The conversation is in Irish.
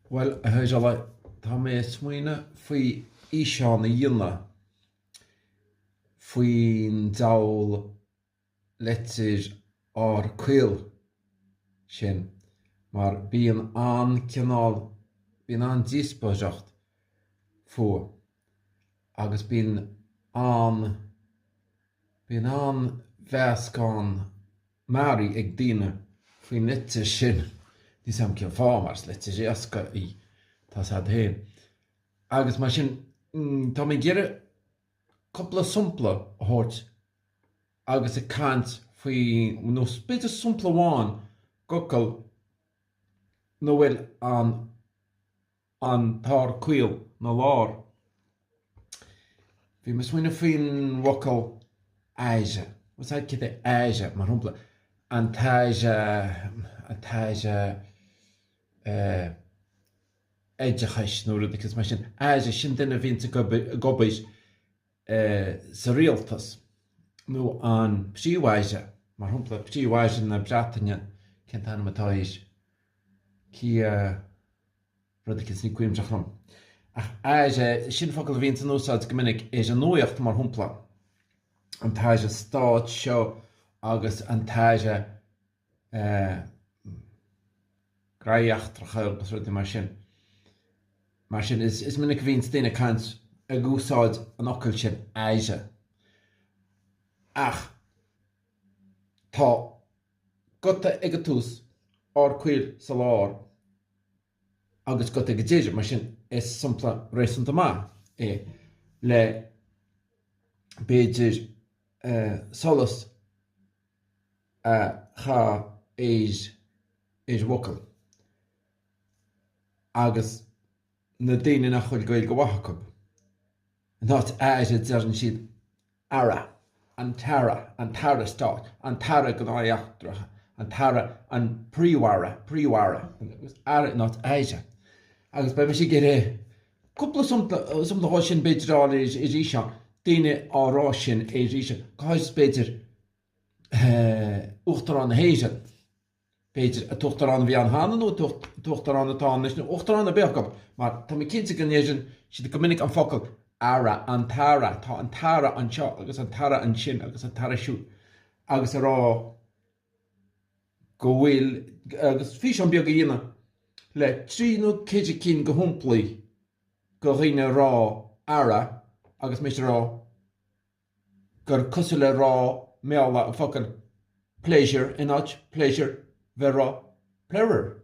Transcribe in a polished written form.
Bhuel, a Thurasóla, tá mé ag smaoineamh faoi fhíseán a dhéanamh faoin diabhal leitir R caol sin, mar bíonn an-cineál, bíonn an-díospóireacht fúthu agus bíonn an, bíonn an-mheascán mearaí ag daoine faoin litir sin. Níl 's a'm cén fáth, mar is litir éasca í, tá's a'd féin. Agus mar sin, tá mé ag iarraidh cúpla sampla a thabhairt agus ag caint faoi, nó b'fhéidir sampla amháin d'fhocal ina bhfuil an an t-R caol 'na lár. Bhí mé ag smaoineamh faoin bhfocal aire. What's that céard é aire, mar shampla, an tAire, an tAire Oideachais nó rud éicint mar sin. Aire, sin duine a bhíonns ag obair sa rialtas nó an Príomh-Aire, mar shampla, Príomh-Aire na Breataine, cén t-ainm atá air? Keir rud éicint, ní cuimhneach liom. Ach aire, sin focal a bhíonns in úsáid go minic ar an nuaíocht, mar shampla, an tAire Stáit seo agus an tAire Gnóthaí Eachtracha agus rudaí mar sin. Mar sin, is minic a bhíonns daoine ag caint, ag úsáid an fhocail sin, aire. Ach tá guta ag an tús, R caol sa lár agus guta ag an deireadh, mar sin is sampla réasúnta maith é le, b'fhéidir, solas a chaitheamh ar an bhfocal agus na daoine nach bhfuil Gaeilge mhaith acu, in áit aire deireann siad Aire, an tAire, an tAire Stáit, an tAire Gnóthaí Eachtracha, an tAire, an Príomh-Aire, Príomh-Aire, agus Aire in áit Aire. Agus beidh mise ag iarraidh cúpla sampla dhó sin b'fhéidir a fháil ar fhíseán, daoine á rá sin ar fhíseán, go háirithe b'fhéidir Uachtarán na hÉireann. B'fhéidir, an t-uachtarán a bhí ann cheana nó an t-uachtarán atá ann anois nó uachtarán ar bith acu, mar tá mé cinnte go ndeireann siad go minic an focal Aire, an tAire, tá an tAire anseo agus an tAire ansin agus an tAire siúd agus a rá go bhfuil, agus físeán beag a dhéanamh le trí nó ceithre cinn de shamplaí de dhaoine a rá Aire agus mise a rá gur cosúil le rá i mBéarla an focal pleasure in áit pleasure bheith ag rá pleasure.